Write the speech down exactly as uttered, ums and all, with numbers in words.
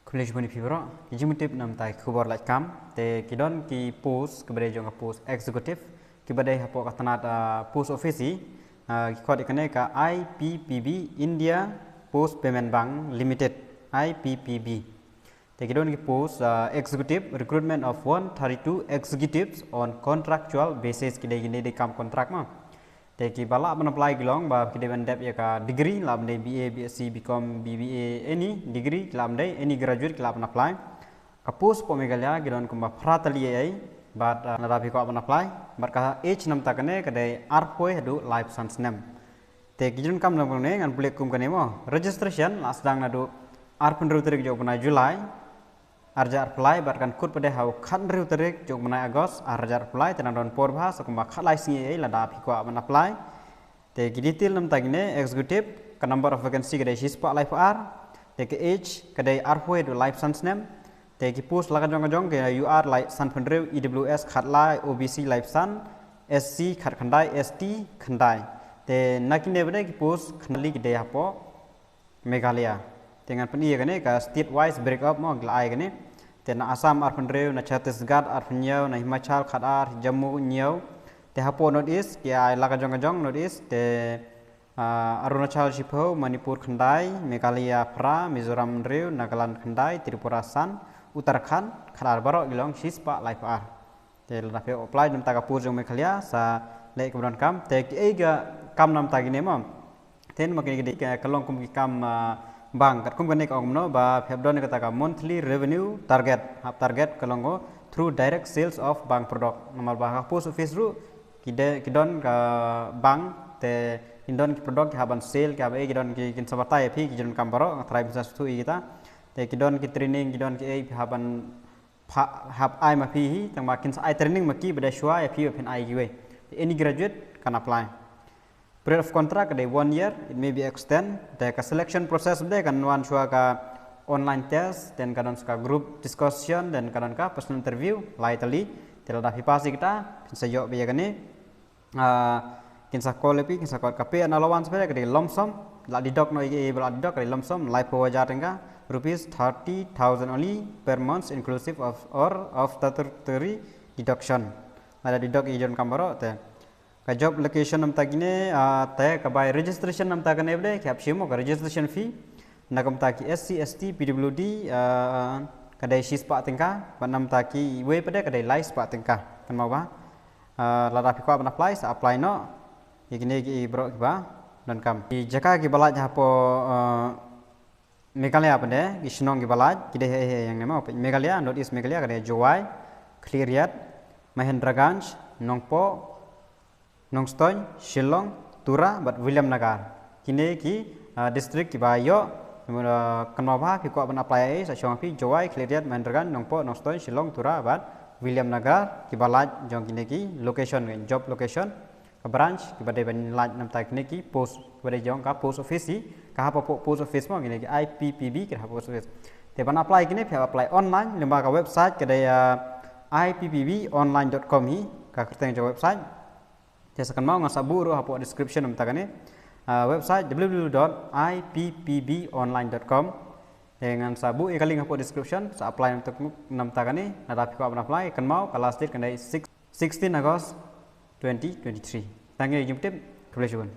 Khublei shibun ïa phi baroh. Ki jingmut tip namar ki khubor lait kam. Te ki don ki post kiba dei jong ka post executive kiba dei hapoh ka tnat, ah, post office hi. Ah, ki khot ïa kane ka I P P B, India Post Payment Bank Limited, I P P B. Te ki don ki post, ah, executive, recruitment of one thirty-two executives on contractual basis. Ki dei, ki dei kam contract mo. Te kiba lah ban apply ki long ba ki dei ban dep ïa ka degree, lah ban dei B A, B Sc, B Com, B B A, any degree, lah ban dei any graduate ki lah ban apply. Ka post hapoh Meghalaya ki don kumba phra tylli ei ei, bad, ah, lada phi kwah ban apply, bad ka age namar kane ka dei arphew haduh laiphew san snem. Te ki jingdonkam namar kane ngan pule kum kane mo. Registration la sdang naduh arphew hynriew tarik jong u bnai July, ar hajar arphew lai, bad kan kut pat de ha u khathynriew tarik jong u bnai August, ar hajar arphew lai, te nang don por bha sa kumba khatlai sngi ei ei lada phi kwah ban apply. Te ki detail namar kine, executive, ka number of vacancy ka dei shispah laiphew ar, te ka age ka dei arphew haduh laiphew san snem, te ki post la ka jong ka jong ki U R lai sanphew hynriew, E W S khatlai, O B C laiphew san, S C khatkhyndai, S T khyndai. Te na kine pat de ki post khyndai ki dei hapoh Meghalaya. Te ngan pyni ïa kane ka state wise break up mo, ki la ai kane. Te na Assam arphew hynriew, na Chhattisgarh arphew hynñiew, na Himachal khatar, Jammu hynñiew. Te hapoh North East ki ai la ka jong ka jong North East, te, ah, Arunachal shiphew, Manipur khyndai, Meghalaya phra, Mizoram hynriew, Nagaland khyndai, Tripura san, Uttarakhand khatar, baroh ki long shispah laiphew ar. Te lada phi apply namar ka post jong Meghalaya sa leh kaba donkam. Te kiei ka kam namar kine mo. Te namar kine ki dei ka, ka long kum ki kam, ah, bank. Katkum kane ka ong kumno ba phi hap don kata ka monthly revenue target. Hap target ka long ko through direct sales of bank product. Namar ba ha post office ruh ki de, ki don ka bank, te ki don ki product ki hap ban sale, ki hap ei, ki don ki, kin sa batai ïa phi ki jingdonkam baroh, nga tharai phin sa sngewthuh ïa kita. Te ki don ki training, ki don ki ei, phi hap ban pha-, hap ai ma phi hi, tang ba kin sa ai training ma ki ba dei shuwa ïa phi ba phin ai kiwei. Any graduate kan apply. Period of contract ka dei one year, it may be extend. Te ka selection process ba dei kan wan shuwa ka online test, then ka don ka group discussion, then ka don ka personal interview, lai tylli. Te lada phi pass ïa kita, phin sa ïoh beit ïa kane. Ah, kin sa call ïa phi, kin sa call, ka pay and allowance ba dei ka dei lump sum, la deduct noh ïa, la deduct ka dei lump sum, laiphew hajar tyngka, rupees thirty thousand only per month inclusive of, or of statutory deduction. Lada deduct ïa ki jingdonkam baroh te. Ka job location namar kine, ah, te ka bai registration namar kane ba dei, ki hap shim mo ka registration fee. Na ka bynta ki S C, S T, P W D, ah, ka dei shispah tyngka, bad namar kiwei pat de ka dei laispah tyngka. Kynmaw ba, ah, lada phi kwah ban apply sa apply noh. Ïa kine ki baroh kiba donkam. Ki jaka kiba lait hapoh, ah, Meghalaya pat de, ki shnong kiba lait, ki dei hei hei ïa ngi mo. Meghalaya, North East Meghalaya ka dei Jowai, Khliehriat, Mahendraganj, Nongpoh, Nongstoiñ, Shillong, Tura bad Williamnagar. Kine ki, ah, district kiba ïoh, ah, kynmaw ba phi kwah ban apply ei, sa shong phi Jowai, Khliehriat, Mahendraganj, Nongpoh, Nongstoiñ, Shillong, Tura bad Williamnagar, kiba lait jong kine ki location, job location, ka branch kiba dei ban lait namar kine ki post, kiba dei jong ka post office hi, ka hap hapoh post office mo, kine ki I P P B ki hap post office. Te ban apply kine phi hap apply online, lyngba ka website ka dei, ah, I P P B online dot com hi, ka kyrteng jong website. Te sa kynmaw ngan sa buh ruh hapoh description namar kane. Ah, website W W W dot I P P B online dot com. Te ngan sa buh ïa ka link hapoh description, sa apply namar kane, lada phi kwah ban apply, kynmaw ka last date ka dei six, sixteen August twenty twenty-three. Tang ïa ka jingtip, khublei shibun.